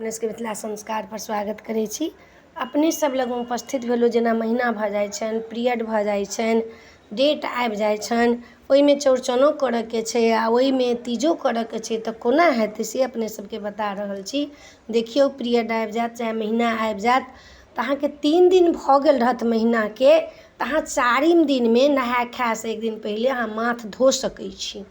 अपने सबके मिथिला संस्कारपर स्वागत करै छी। अपने सब लगमे उपस्थित भेलहुँ। जेना महीना भऽ जाइ छनि, पीरियड भऽ जाइ छनि, डेट आबि जाइ छनि, ओइमे चौरचनो करऽके छै आओर ओइमे तीजो करऽके छै, तऽ कोना हेतै से अपने सबके बता रहल छी। देखियौ, पीरियड आबि जायत चाहे महीना आबि जायत, तऽ अहाँके 3 दिन भऽ गेल रहत महीनाके, तऽ अहाँ चारिम दिनमे नहाय खायसँ एक दिन पहिले अहाँ माथ धो सकै छी।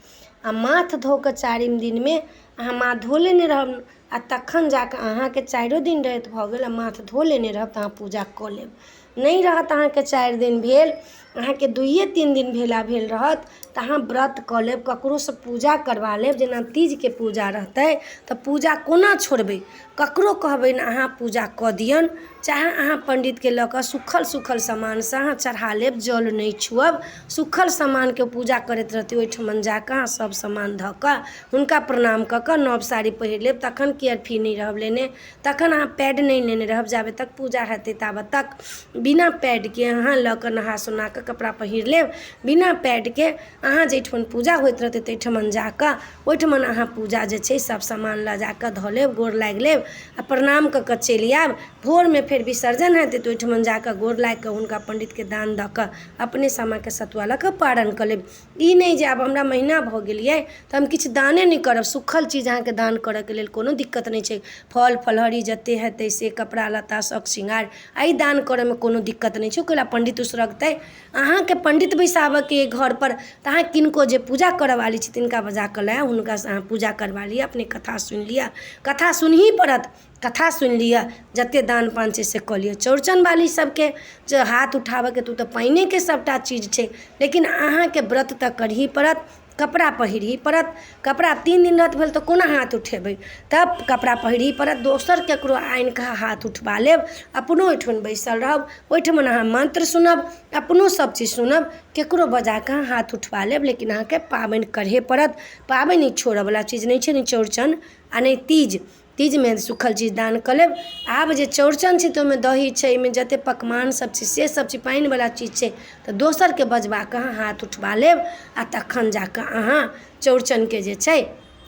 आओर माथ धो कऽ चारिम दिनमे अहाँ माथ धो लेने रहब, आओर तखन जाकऽ अहाँके चारिओ दिन राति भऽ गेल आओर माथ धो लेने रहब, तऽ अहाँ पूजा कऽ लेब। नहि रहत अहाँके 4 दिन भेल, अहाँके 2-3 दिन भेला भेल रहत, तऽ अहाँ व्रत कऽ लेब, ककरोसँ पूजा करबा लेब। जेना तीजके पूजा रहतै तऽ पूजा कोना छोड़बै? ककरो कहबै ने अहाँ पूजा कऽ दियौन, चाहे अहाँ पण्डितके लऽ कऽ सुखल सुखल सामानसँ अहाँ चढ़ा लेब, जल नहि छुअब। सुखल सामानके पूजा करैत रहतै, ओहिठमन जा कऽ अहाँ सब सामान धऽ कऽ हुनका प्रणाम कऽ कऽ नव साड़ी पहिर लेब। तखन केयरफी नहि रहब लेने, तखन अहाँ पैड नहि लेने रहब। जाबे तक पूजा हेतै ताबत तक बिना पैडके अहाँ लऽ कऽ नहा सोना कऽ कपड़ा पहिर लेब। बिना पैडके अहाँ जाहिठमन पूजा होइत रहतै ताहिठमन जा कऽ ओहिठमन अहाँ पूजा जे छै सब सामान लऽ जा कऽ धऽ लेब, गोर लागि लेब आ प्रणाम कऽ कऽ चलि आयब। भोरमे फेर विसर्जन हेतै तऽ ओहिठमन जा कऽ गोर लागि कऽ हुनका पण्डितके दान दऽ कऽ अपने सामाके सतुआ लऽ कऽ पारण कऽ लेब। ई नहि जे आब हमरा महीना भऽ गेल अइ तऽ हम किछु दाने नहि करब। सुखल चीज अहाँके दान करऽके लेल कोनो दिक्कत नहि छै। फल फलहरी जते हेतै से, कपड़ा लत्ता, शौक श्रृंगार, एहि दान करऽमे कोनो दिक्कत नहि छै। ओहि लए पण्डित उसरगतै। अहाँके पण्डित बैसाबऽके अइ घरपर, तऽ अहाँ किनको जे पूजा करऽवाली छै तिनका बजा कऽ लाउ, हुनकासँ अहाँ पूजा करबा लिअ, अपने कथा सुनि लिअ। कथा सुनही पड़त, कथा सुनि लिअ, जते दान पान छै से कऽ लिअ। चौरचन वाली सबके जे हाथ उठाबऽके, तऽ ओ तऽ पानिएके सबटा चीज छै, लेकिन अहाँके व्रत तऽ करही पड़त, कपड़ा पहिरही पड़त। कपड़ा 3 दिन व्रत भेल तऽ कोना हाथ उठेबै? तब कपड़ा पहिरही पड़त। दोसर ककरो आनिकऽ हाथ उठबा लेब, अपनो ओहिठमन बैसल रहब, ओहिठमन अहाँ मन्त्र सुनब, अपनो सब चीज सुनब, ककरो बजा कऽ हाथ उठबा लेब, लेकिन अहाँके पाबनि करहे पड़त। पाबनि ई छोड़ऽवला चीज नहि छै, नहि चौरचन आओर नहि तीज। तीजमे सुखल चीज दान कऽ लेब। आब जे चौरचन छै तऽ ओहिमे दही छै, ओहिमे जते पकवान सब छै से सब छै, पानिवला चीज छै, तऽ दोसरके बजबा कऽ अहाँ हाथ उठबा लेब आओर तखन जाकऽ अहाँ चौरचनके जे छै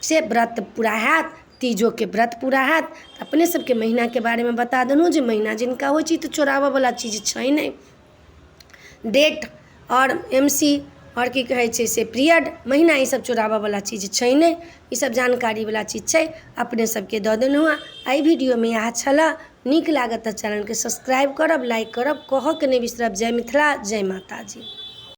से व्रत पूरा हैत, तीजोके व्रत पूरा हैत। अपने सबके महीनाके बारेमे बता देलहुँ जे महीना जिनका होइ छै तऽ चोराबऽवला चीज छै नहि। डेट आओर एम सी आओर की कहै छै से पीरियड, महीना, ई सब चोराबऽवला चीज छै नहि। ई सब जानकारीवला चीज छै, अपने सबके दऽ देलहुँ हँ। एहि वीडियोमे इएह छलऽ। नीक लागत तऽ चैनलके सब्सक्राइब करब, लाइक करब, कहऽके नहि बिसरब। जय मिथिला, जय माताजी।